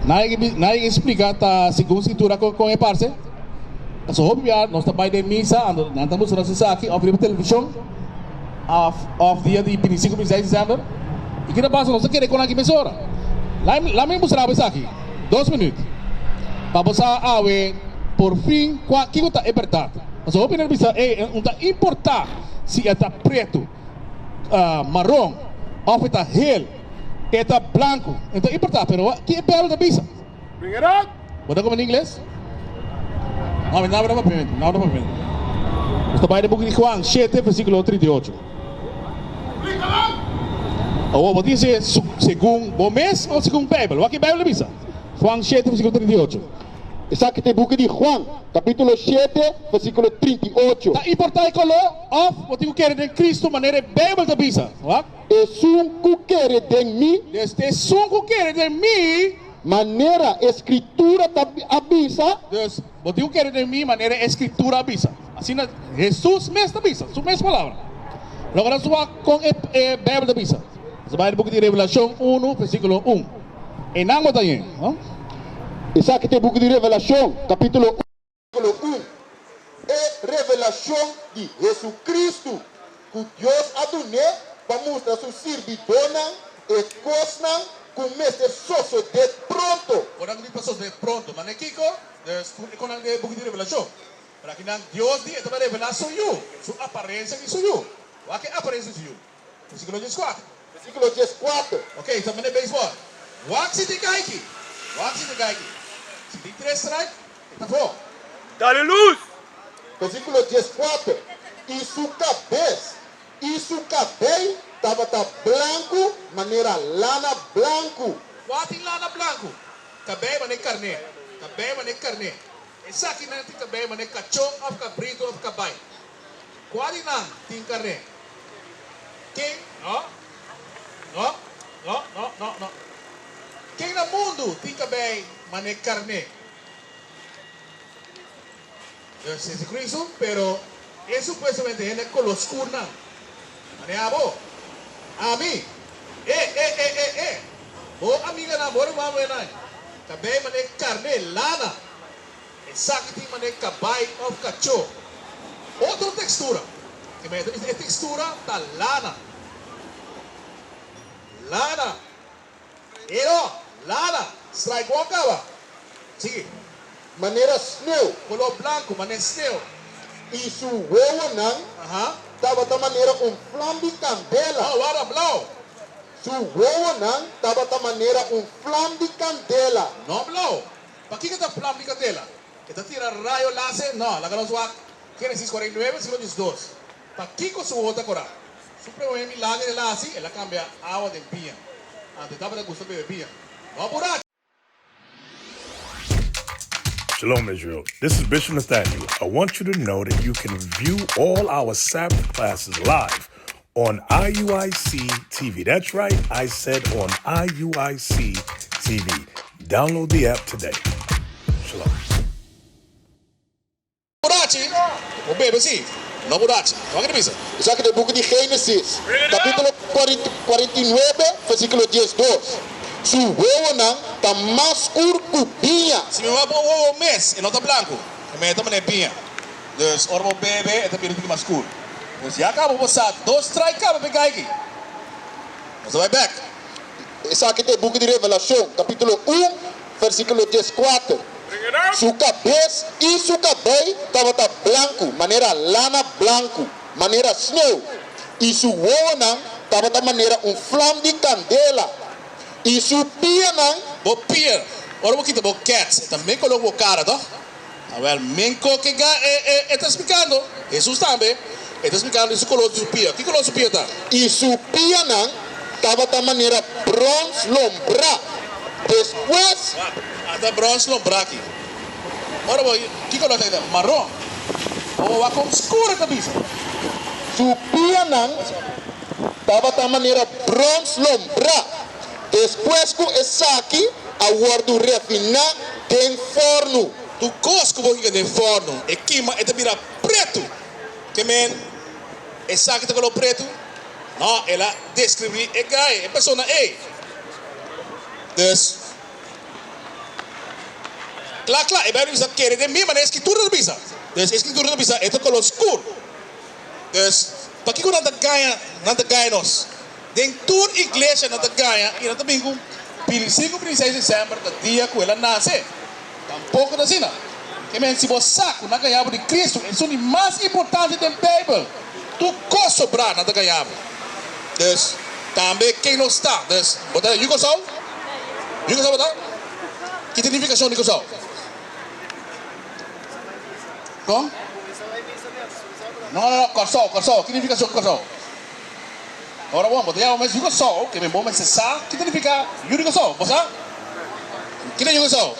Nan a splika ta segun Skritura kon e parse. Pasobra hopi bia nos ta bai den misa anto nan ta mustra nos esaki òf riba televishon òf òf dia di 25, 26 desèmber. I kita pasa nos ta kere kon aki mesora. Laat mi mustra bo esaki dos minüt pa bo sa awe por fin kua kiko ta e bèrdat. Pasobra hopi hende ta bisa ey no ta importá si e ta pretu, maron òf e ta hel. E ta blanku. E ta importá, pero ki e Bijbel ta bisa? Bring it out! Bo ta komo in ingles? No, mi no habla papiamentu, mi no habla papiamentu. Nos ta bai den buki di Juan shete, versíkulo 38. Bring it out! Awor, bo tin se segun bo mes òf segun Bijbel? Wak e Bijbel ta bisa. Juan shete, versíkulo 38. Esaki ta e buki di Juan, kapítulo shete, versíkulo 38. Ta importá e koló òf bo tin ku kere den Kristu manera e Bijbel ta bisa? Wak. Esun ku kere den mi. Desde esun ku kere den mi. Manera e Skritura ta a bisa. Dus, bo tin ku kere den mi manera e Skritura a bisa. Asina Hesus mes ta bisa, su mes palabra. Loke nos wak kon e e Beibel ta bisa. Nos a bai den buki di Revelashon unu, versíkulo un. Einan bo ta yen, no? Esaki ta e buki di Revelashon, kapítulo un. Versíkulo un, E revelashon di Hesukristu ku Dios a dun'é pa mustra su sirbidónan e kosnan ku mester sosodé pronto. Kosnan ku tin pa sosodé pronto. Manera kiko? Dus, ku e kosnan den e buki di Revelashon. Pero akinan Dios di e tabata revelá su Yu, su aparensia di su Yu. Wak e aparensia di su Yu. Versíkulo dieskuater. Versíkulo dieskuater. Ok, ta manera beisbòl. Wak si tin kaiki. Wak si tin kaiki. Si tin tres strike, e ta afó. Dale lus! Versíkulo dieskuater. I su kabes i su kabei tabata blanku manera lana blanku. Kua tin lana blanku? Kabei manera karné. Kabei manera karné. Esakinan tin kabei manera kachó òf kabritu òf kabai. Kua di nan tin karné? Ken? No. No. No, no, no, no. Ken na mundu tin kabei man'e karné? Dus Jesucristo, pero e supuestamente hende koló skur nan. Man'e abo. Ami. E, e, e, e, e. Bo amiganan, bo ruman muhernan. Kabei man'e karné, lana. Esaki tin manera kabai òf kachó. Otro tekstura. Ke mester bisa e tekstura ta lana. Lana. Ero, lana. Strike one kaba. Sigui. Manera sneu. Koló blanku, manera sneu. I su wowonan tabata manera un flam di kandela. No, warda, blou. Su wowonan tabata manera un flam di kandela. No blou. Pakiko ta flam di kandela? E ta tira rayo lase? No, laga nos wak Génesis 49 versíkulo 12. Pakiko su wowo ta korá? Su promé milager el a hasi, el a kambia awa den biña. Anto e tabata gusta bebe biña. No burachi! Shalom Israel, this is Bishop Nathaniel. I want you to know that you can view all our Sabbath classes live on IUIC TV. That's right, I said on IUIC TV. Download the app today. Shalom. Burachi, bo bebe si, no burachi. Wak e ta bisa. Esaki ta e buki di Génesis, kapítulo 49, versíkulo 12. Su wowonan ta mas skur ku biña. Si mi wak bo wowo mes, e no ta blanku, e mester ta manera biña. Dus ora bo bebe e ta bira un tiki mas skur. Dus ya kaba bo sa dos strike kaba p'e kai aki. Nos ta bai bek. Esaki ta e buki di Revelashon, kapítulo un, versíkulo 14. Su kabes i su kabei tabata blanku manera lana blanku, manera sneu, i su wowonan tabata manera un flam di kandela, i su pianan. Bo pia, ora bo kita bo kèts, e ta men koló ku bo kara, tòg? Awel, men koke ga e e e ta splikando, Hesus tambe, e ta splikando di su koló di su pia. Ki koló su pia ta? I su pianan tabata manera brons lombrá. Despues. Wak, ata brons lombrá aki. Ora bo, ki koló ta kita? Maron. Bo wak kon skur e ta bisa. Su pianan tabata manera brons lombrá. Despues ku esaki a wòrdu refiná den fòrnu. Tur kos ku bo hinka den fòrnu, e kima, e ta bira pretu. Ke men esaki ta koló pretu? No, el a deskribí e gai, e persona ei. Dus. Kla kla, e Bijbel ta bisa kere den mi, manera e Skritura ta bisa. Dus e Skritura ta bisa e ta koló skur. Dus, pakiko nan ta gaña, nan ta gaña nos? Den tur iglesia nan ta gaña i nan ta bin ku 25, 26 desèmber ta dia ku el a nase. Tampoko ta asina. Ke men si bo sa ku nan gaña bo di Kristu, esun di mas importante den Beibel, tur kos sobrá nan ta gaña bo. Dus, tambe ken nos ta? Dus, bo ta yu Kòrsou? Yu Kòrsou bo ta? Ki ta nifikashon di Kòrsou? Kon? No, no, no, Kòrsou, Kòrsou, ki nifikashon Kòrsou? Ora bon, bo ta yama mes yu Kòrsou, ke men bo mester sa ki ta nifiká yu di Kòrsou. Bo sa? Ki ta yu Kòrsou?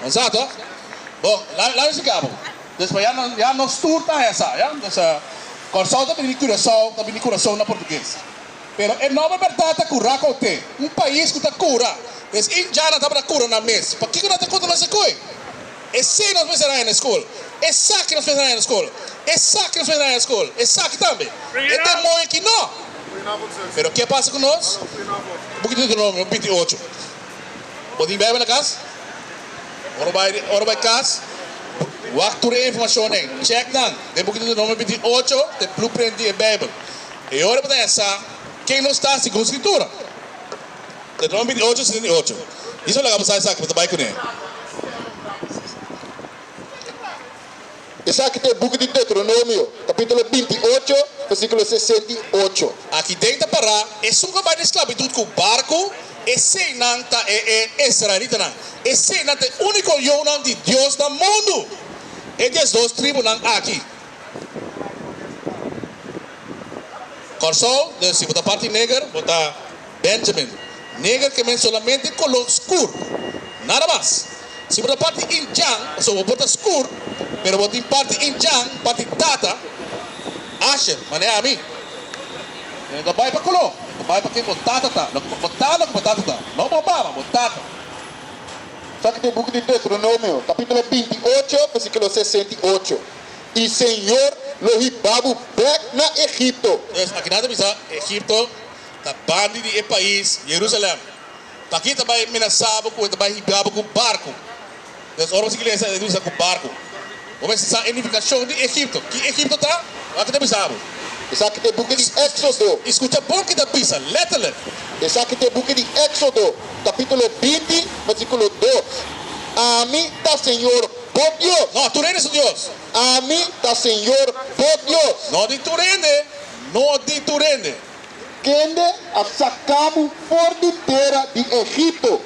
Bo sa to? Bon, laga mi splika bo. Despues ya nos ya nos tur ta haña sa, ya. Dus, Kòrsou ta bini di Curaçao, ta bini di Curaçao na portugues. Pero e nòmber bèrdat ta Curacote, un pais ku ta kura. Des indjana tabata kura nan mes. Pakiko nan ta konta nos e koe? Esei nos mester haña na skol. Esaki nos mester haña na skol. Esaki nos mester haña na skol. Esaki tambe. E demoño aki no. Pero ke pasa ku nos? Buki di Deuteronomio 28. Bo tin Bijbel na kas? Ora bai ora bai kas, wak tur e informashonnan. Chèk nan. Den buki di Deuteronomio 28 ta e blueprint di e Bijbel. E ora bo ta haña sa ken nos ta segun Skritura. Deuteronomio 28, 68. Dios a laga bo sa esaki, bo ta bai kuné. Esaki ta e buki di Deuteronomio, kapítulo 28, versíkulo 68. Aki den ta pará, Esun ku a bai den sklabitut ku barku, eseinan ta e e israelitanan. Eseinan ta e úniko younan di Dios na mundu, e 12 tribunan aki. Kòrsou, dus si bo ta parti neger, bo ta Benjamin. Neger ke men solamente koló skur, nada mas. Si bo ta parti indjan, pasobra bo por ta skur, pero bo tin parti indjan, parti tata, Asher, manera ami. No ta bai pa koló, ta bai pa ken bo tata ta, loke bo ta loke bo tata ta, no bo mama, bo tata. Esaki ta e buki di Deuteronomio, kapítulo 28, versíkulo 68. I Señor lo hiba bo bèk na Egipto. Pues, aki nan ta bisa, Egipto ta bandi di e pais Jerusalèm. P'aki ta bai menasá bo ku e ta bai hiba bo ku barku. Pues, ora bo sigui lesa, e ta bisa ku barku. Bo mester sa e nifikashon di Egipto. Ki Egipto ta? Wak ta bisa bo. Esaki ta e buki di Éksodo. I skucha bon ki ta bisa, lètterlik. Esaki ta e buki di Éksodo, kapítulo 20, versíkulo 2. Ami ta Señor Bo Dios. No, tur hende su Dios. Ami ta Señor bo Dios. No di tur hende, no di tur hende. Kende a saka bo for di tera di Egipto,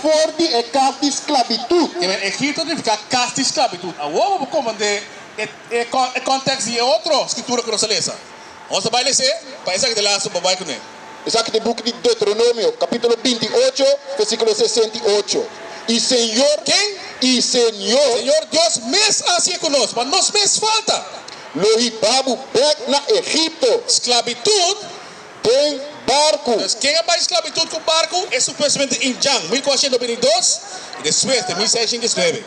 for di e kas di sklabitut. Ke men Egipto ta nifiká kas di sklabitut. Awor bo por komprendé e e kòntèks di e otro skritura ku nos a lesa. Nos ta bai les'é pa esaki ta lastu pa bai kuné. Esaki ta e buki di Deuteronomio, kapítulo 28, versíkulo 68. I Señor. Ken? I Señor. Señor Dios mes a hasié ku nos, ma nos mes falta. Lo hiba bo bèk na Egipto. Sklabitut. Den barku. Pues ken a bai sklabitut ku barku? E supuestamente indjan, 1492 i despues den 1619.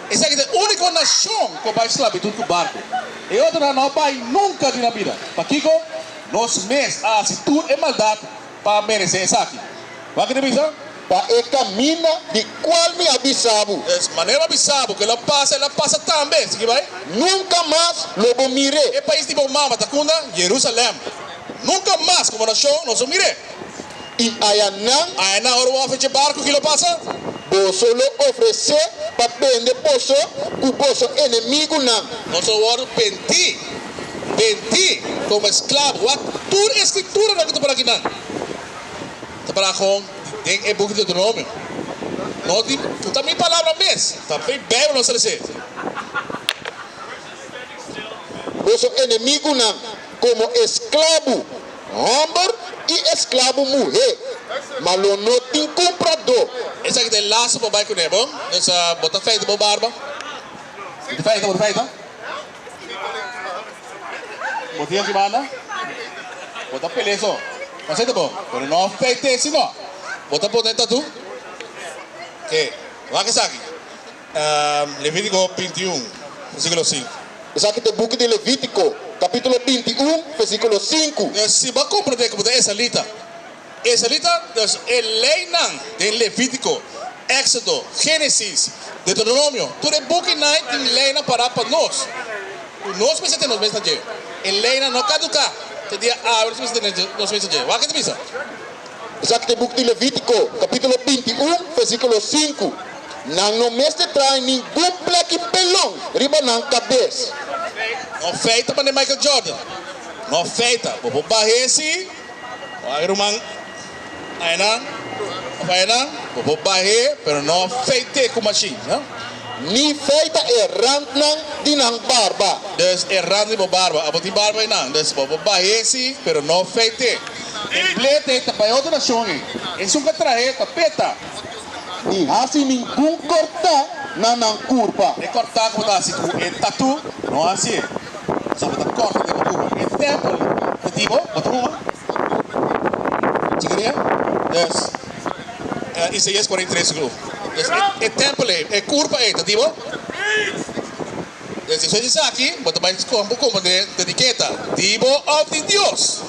Esaki ta e úniko nashon ku a bai sklabitut ku barku. E otronan no a bai nunka di nan bida. Pakiko? Nos mes a hasi tur e maldat pa meresé esaki. Wak ta bisa? Pa e kaminda di kual mi a bisa bo. Es manera mi a bisa bo ku el a pasa, el a pasa tambe. Sigui bai. Nunka mas lo bo mir'é. E pais di bo mama ta kunda? Jerusalèm. Nunka mas komo nashon nos lo mir'é. I ayanan. Ayanan ora bo ofresé barku, ki lo pasa? Boso lo ofresé pa bende boso ku boso enemigunan. Nos lo wòrdu bendí, bendí komo esklabo. Wak tur e skrituranan ku ta por akinan. Ta para kon den e buki di Deuteronomio. No di, no ta mi palabra mes, ta mi Bijbel nos ta lese. Boso enemigunan komo esklabu hòmber i esklabu muhé, ma lo no tin kumpradó. Esaki ta e lastu pa bai kuné, bon? Dus bo ta feita bo barba? Bo ta feita, bo ta feita? Bo tin aki banda? Bo ta pelea so. Pasei ta bon, pero no feite si no. Bo ta pone tatu? Ke, wak esaki. Levítiko 21, versíkulo 5. Esaki ta e buki di Levítiko, kapítulo 21, versíkulo 5. Dus si bo a komprendé ku bo ta israelita, israelita, dus e leinan den Levítiko. Éxodo, Génesis, Deuteronomio, tur e bukinan tin leinan pará pa nos. Ku nos mester tene nos mes na dje. E leinan no kaduká. Te dia awe nos mester tene nos mes na dje. Wak ke ta bisa. Esaki ta e buki di Levítiko, kapítulo 21, versíkulo 5, Nan no mester traha ningun plèki pelon riba nan kabes. No feita manera Michael Jordan. No feita. Bo por bah'é si. Wak ruman ayanan of ayanan bo por bah'é pero no feit'é ku mashin no. Ni feita e randnan di nan barba. Dus e rand di bo barba abo tin barba einan dus bo por bah'é si pero no feit'é. E blete ta pa e otro nashon ei. Esun ku a trah'é ta peta. Ni hasi ningun kòrtá na nan kurpa. E kòrtá ku bo ta hasi ku e tatú no hasié. Pasobra bo ta kòrta den bo kurpa. E tèmpel ta di bo, bo ta huma. Chikiria? Dus, Isaías 43 sigur. Dus e tèmpel ei, e kurpa ei ta di bo. Dus despues di esaki, bo ta bai bo komprendé ta di ke ta, di bo òf di Dios.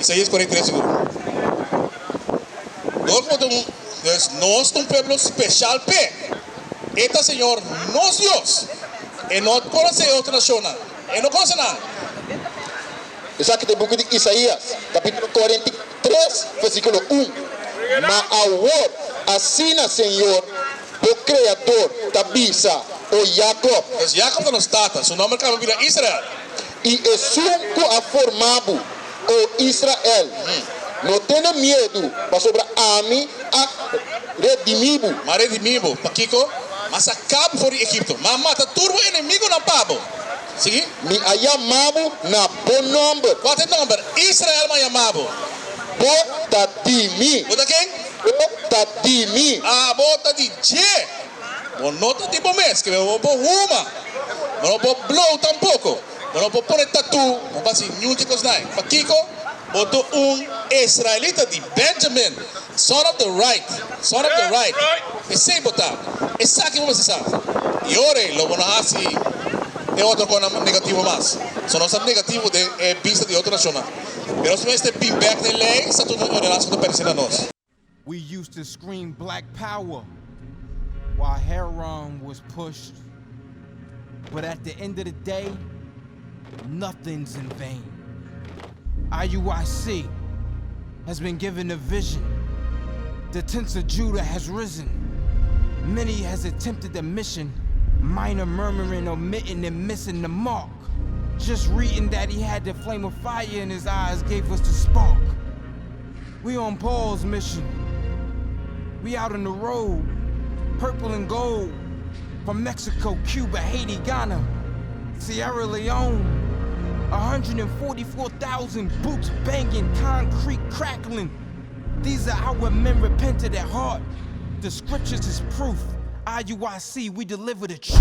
Isaías 43 sigur. Dor ku bo ta un, dus nos ta un pueblo speshal p'e. E ta Señor nos Dios. E no konosé e otro nashonnan. E no konosé nan. Esaki ta e buki di Isaías, kapítulo 43, versíkulo 1. Ma awor, asina Señor, bo Kreador, ta bisa, O Yakob. Dus Yakob ta nos tata. Su nòmber kaba bira Israel. I esun ku a forma bo, o Israel, no tene miedu, pasobra ami a redimí bo. M'a redimí bo. Pakiko? M'a saká bo for di Egipto. M'a mata tur bo enemigunan pa bo. Sigui. Mi a yama bo na bo nòmber. Kua ta e nòmber? Israel m'a yama bo. Bo ta di mi. Bo ta ken? Bo ta di mi. Abo ta di dje. Bo no ta di bo mes, ke bo por huma, bo no por blow tampoko, bo no por pone tattoo, bo por hasi niun dje kosnan. Pakiko? Bo ta un israelita di Benjamin, son of the right, son of the right. Esei bo ta. Esaki bo mester sa. I ora ei lo bo no hasi e otro kosnan negativo mas. So nos ta negativo den e bista di otro nashonnan. Pero nos mester bin bek na e lei, statuto i ordenansa ku ta pertense na nos. We used to scream black power while heroin was pushed. But at the end of the day, nothing's in vain. IUIC has been given a vision. The tents of Judah has risen. Many has attempted the mission, minor murmuring, omitting, and missing the mark. Just reading that he had the flame of fire in his eyes gave us the spark. We on Paul's mission. We out on the road, purple and gold. From Mexico, Cuba, Haiti, Ghana, Sierra Leone. 144,000 boots banging, concrete crackling. These are our men repented at heart. The scriptures is proof. IUIC, we deliver the truth.